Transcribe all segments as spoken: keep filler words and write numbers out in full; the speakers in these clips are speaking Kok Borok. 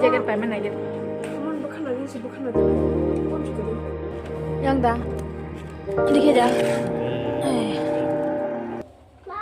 Jacket paima naigir. Yang da. Dikhe da.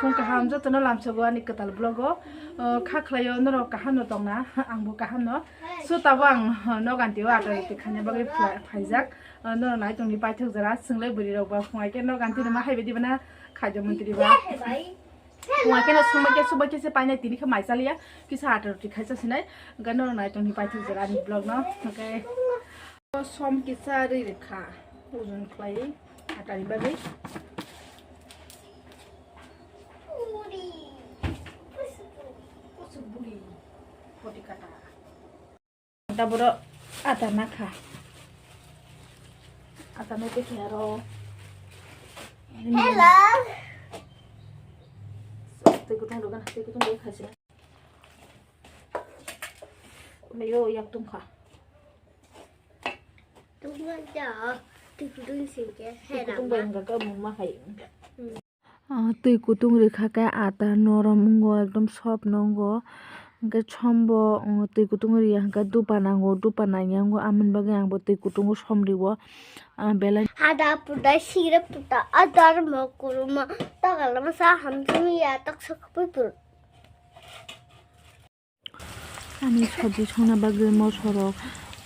Phung kaham jotono lamsogo ani kwtal vlog o. O, kha khlaio norok kaham no tongna, ang bo kaham no. So tabo ang, o, noganti o atta roti khaina bagwi phla-, phaijak. O, norok nai tongni paithak jora, chwnglai bwrwi rok ba phung ai khe noganti no ma hai bidi bana khajo mantri ba. Phung ai khe no sungbai khe subai khe se painai tini khe mai chaliya, kisa atta roti khaisa sinai. Ga norok nai tongni paithak jora ani vlog no. Okay. Som kisa rwi rwkha, ojon khlai atani bagwi. Kusuk buri, poti kata. Taboro atta nakha. Atta no tei khe aro. Hello. Tei kutung rwgana, tei kutung rwgana khaisa. Mayo yak tungkha. Tungkha ja, tei kutung singke. Tei kutung bai wngkha khe mungma hai. Ah, twi kutung rwkha khe atta norom wngo, ekdom soft no wngo. Hwnkhe sombo, um, twi kutung rwya hwnkhe dupa nango, dupa nangya wngo, amoni bagwi ang bo twi kutungo som rwo. Ah, belai. Hada puda, sire puda, adar mo kuruma, tagalama sa hamjumi ya, tak sa kapui pur. Ani sabji songna bagwi mosorok,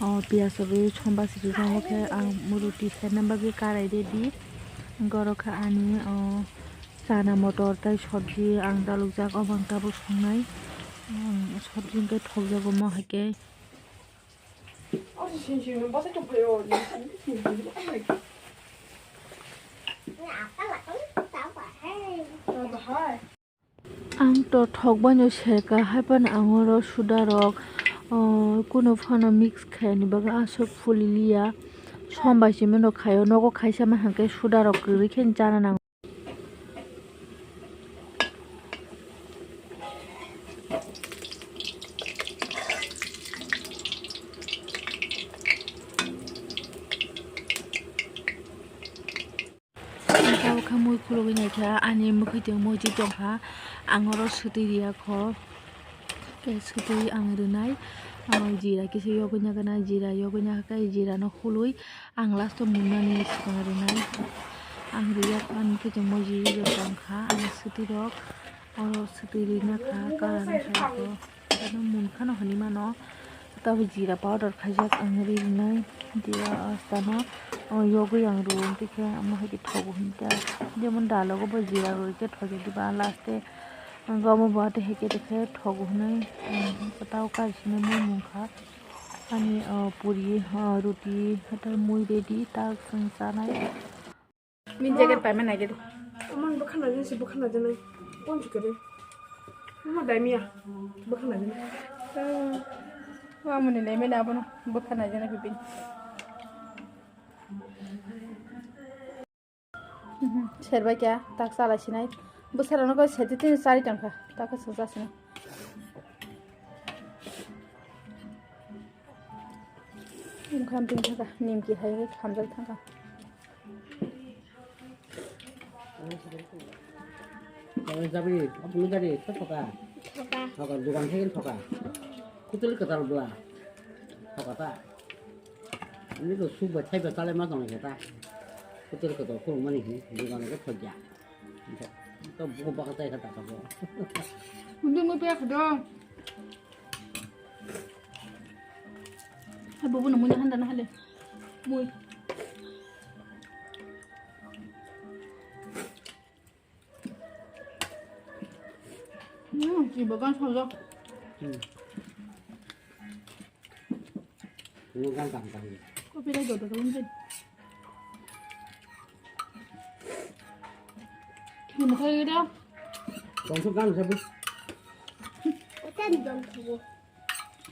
o, piyaj rwui somba siri tongo khe ang roti serna bagwi karai ready. Borok khe ani, o, chana motor tei sabji ang dalukjak, obo ang tabuk songnai. Ang sabji hwnkhe thokjak omo hai khe. Ang to thok baino serka, hai phano ang oro suda rok, o, kuno phano mix khaiyani bagwi aswk fuli liya. Som bai simi no khaio, nogo khaisa ma hwnkhe suda rok kwrwi khe chana nango. Tabuk khe mui khulugwi naikha, ani mwkhwtwng moji tongkha, ang oro swtwi riyakho, tei swtwi ang rwnai. Ang jira kisa yogwi nagana, jira yogwi nagakhe jira no khului ang last o munnani swkang rwnai. Ang riyakho, ani mwkhwtwng moji rok tongkha, ani swtwi rok oro swtwi rwina kha, karan khaikho. Ano munkha no hinwi mano. Tabuk jira powder khaijak ang ri rwnai. Jira astano, o, yogwi ang rw tei khe omo hai khe thogo hinwi ta. Jemon dalogo bo jira rw khe thogo diba last e, omo bo ate hai khe tei khe thogo hinwi, um, tao kaisini mui munkha. Ani, o, puri, o, roti, hatai mui ready, ta chwng chanai. Min jacket paima naigir. Aman bwkha naijani se bwkha naijani. Pon chikere. Mama daimia. Bwkha naijani. Wa muni naimani abono bwkha naijani bibin. Serbai kya tak chala sinai. Bwsarano ko seti tin sari tangkha. Tak se jasinai. Wngkha bini thangkha, nimki hai khe khamjak thangkha. Tabuk jabri, apni gari, khe thoka? Thoka. Thoka, dukan thai khe thoka. Kutuli kwtal bla. Thoka ta. Ini to suk bai thai bai chalai ma tong khe ta. Kutuli kwtal khulumani hi, dukan khe thokya. To buku baka tai khe ta ka bo. Undi mo pe khdo. Hai bubu no mui handa na hale. Mui. Hmm, ibo gan solo. Hmm. Ini kan tang tang. Kopi lagi udah dong. Ini mau kayak gitu. Langsung kan saya. Utan dong tuh.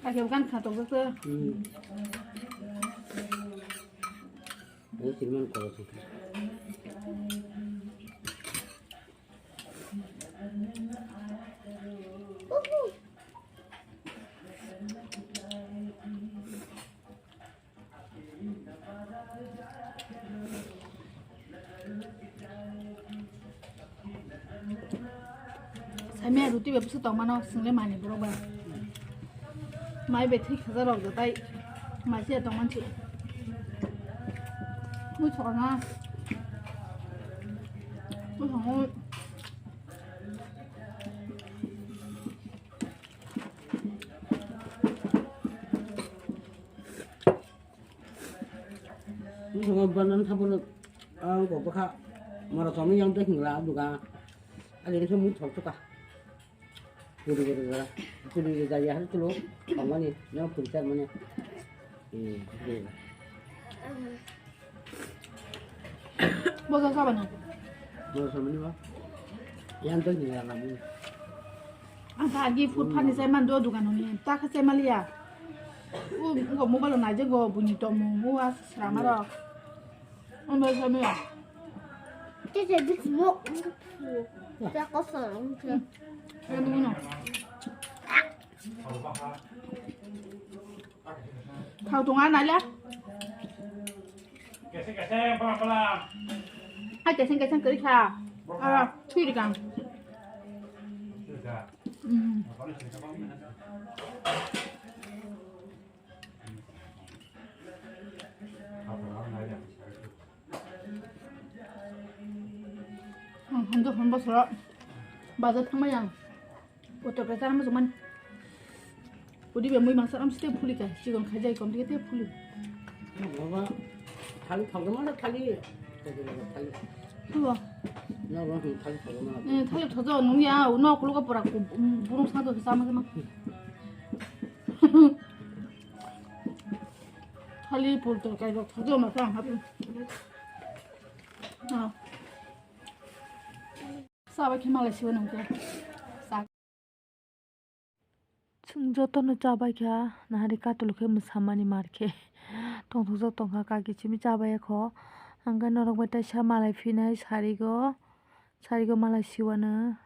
Ake bukan khatok ke. Hmm. Ini cuman kalau sih. Samia ruti bai bwswk tongmano, swngwi mani borok bai. Mai betri khaja rok da tai. Mai se tong manchi. Mu chora na. Mu thang. Ang kok bwkha mora chomwi yang tei hwnla duga. Ani khe mui thok thok kha. Guru guru gara. Guru guru jaya har tulo. Pangmani yang puritar mani. Hmm. Bosa saba no. Bosa mani ba. Yang tei hwnla mui. Ang ta agi food phani sai man do dugan ni. Ta kha sai maliya. U ngo mobile nai je go buni to mu mu as sramaro. Ang bai sai maliya. This is a big smoke. Siya ko sa. Ano mo no. Thao tonga naila. Hai keseng keseng kari kha. Ah, thui rikang. Hmm. Ang hwnjak hwnba sora bazar thangmai ang. Auto khe chana muchungmani. Udi be mui mangsa ram step phuli kha, chigon khaijai kom dige te phuli. Baba, thali thogma na thali. Thali. Huwa. Na ba thali thogma na. Eh, thali thojo nung ya, no kulu ka pura ku, burung sa do sama sama. Thali pul to kai rok thojo ma sa hapu. Ha. Sabai khe malai siwa nung khe. Sa. Chwng jotono chabai kha, nahari katuluk khe mwsamani mar khe. Tongthokjak tongkha, kaki simi chabai kho. Hwnkhe norok bai teisa malai phinai sarigo, sarigo malai siwano.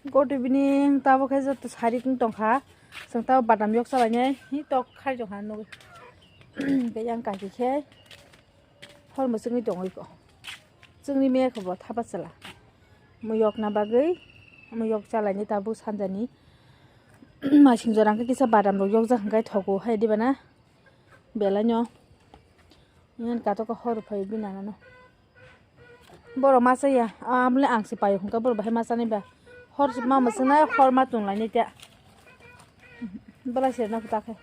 Good evening, tabuk khe joto sari wng tongkha. Chwng tabuk badam yok chalainai, hi tok khai tongkha nugwi. Tei yang kaki khe hor mwchwngwi tongwi kho. Chwngni mekhe bo thapa chwla. Mui yokna bagwi, mui yok chalaini tabuk sanjani. Masing jora hwnkhe kisa badam rok yokjak hwnkhe thogo hai diba na? Belai no. Yan kato ka hor phai bini nana no. Borok ma chaya, amle ang se payo hwnkhe borok bahai ma chanai ba. Hor ma mwchwng nai, hor ma chwng lainai ta. Belai se na ta khe.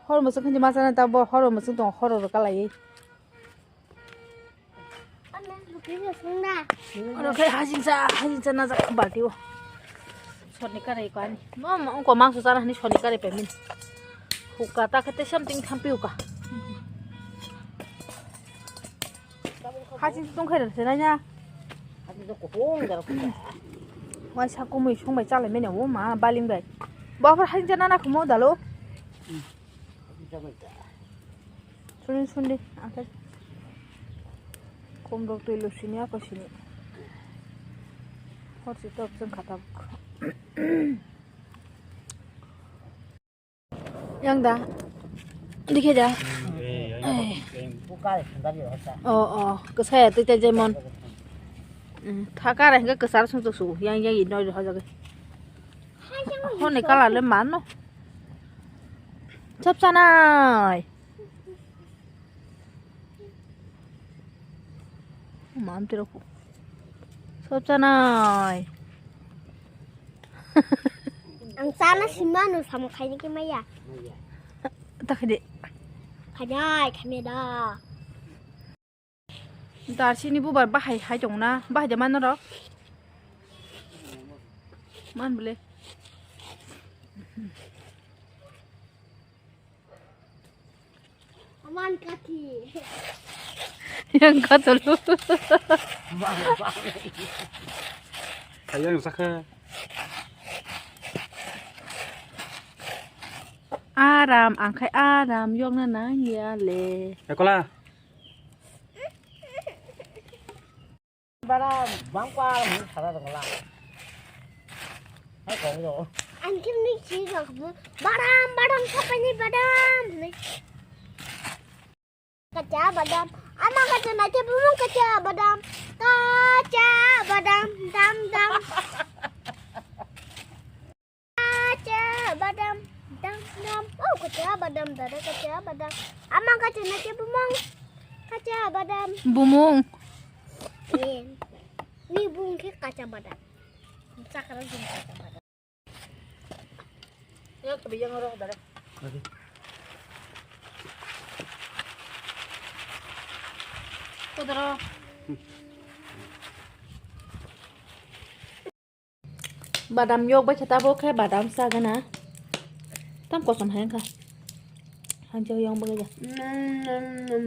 Hor mwchwng khe ma chanai ta bo, hor mwchwng tong hor ro kalai. Oro khe hajingsa, hajingsa najak balti o. Soni karai ko ani. Mom, ongko mangso chana hani soni karai paimin. Huka ta khe te something thampi huka. Hajing tong khaira se nanya. Wai sa kumui songbai chalai mene o ma baling bai. Bo aphar hajing chana na khumo dalo. Suni suni, akhir. Komrok twi lo sini, ako sini. Hor si tok jeng khatabuk. Yang da. Dikhe da. Oh, oh. Kesaya twi te jemon. Hmm, thakar hingga kesar sung su. Yang, yang ino hojaga. Hone kala le mano. Chap chanai. Mam tiro ku. Sop chanai. Ang chana simano samo khaini khe maya. Ta khaidi. Khainai, khainai da. Darsi ni bubar bahai hai tong na, bahai de mano rok. Man bole. Aman kaki. Yang katulu. Ayang sakha. Aram, angkai aram, yokna nang ya le. Ekola. Bara bangpa hwnwi sara rwngla. Hai kong yo. Ang khe ni si rok badam, badam, sapai ni badam hwnwi. Kacha badam, ama kacha na ke burung kacha badam, kacha badam, dam, dam. Badam. Amang kacha na ke bumang. Kacha badam. Bumung. Eh. Ni bung ke kacha badam. Chakra jung kacha badam. Yang kebi yang roh dare. Oke. Kodoro. Badam yok bai khe tabuk khe badam sa gana. Tam kosom hai wngkha. Hanjo yong bagwi ja. Nom, nom, nom.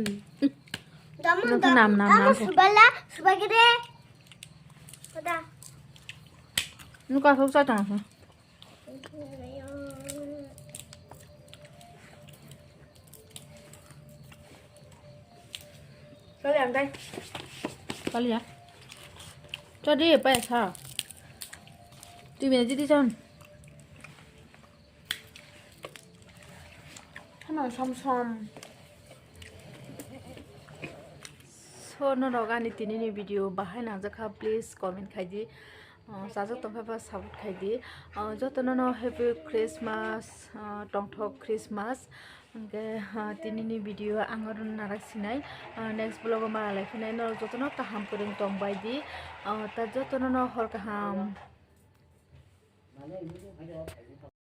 Nang khe nam, nam, nam khe. Subala, subagide. Koda. Nuka sok sa tong. Kali ang dai. Kali ya. Jadi apa ya sa? Tui bini jadi son. Hano som som. So norok ani tini ni video bahai nangjakha, please comment khai di. Ah, sajak tongkha ba support khai di. Ah, jotono no happy Christmas, ah, tongthok Christmas. Hwnkhe, ah, tini ni video ang oro narak sinai. Ah, next vlog o malai phinai norok jotono kaham kwrwng tong bai di. Ah, ta jotono no hor kaham.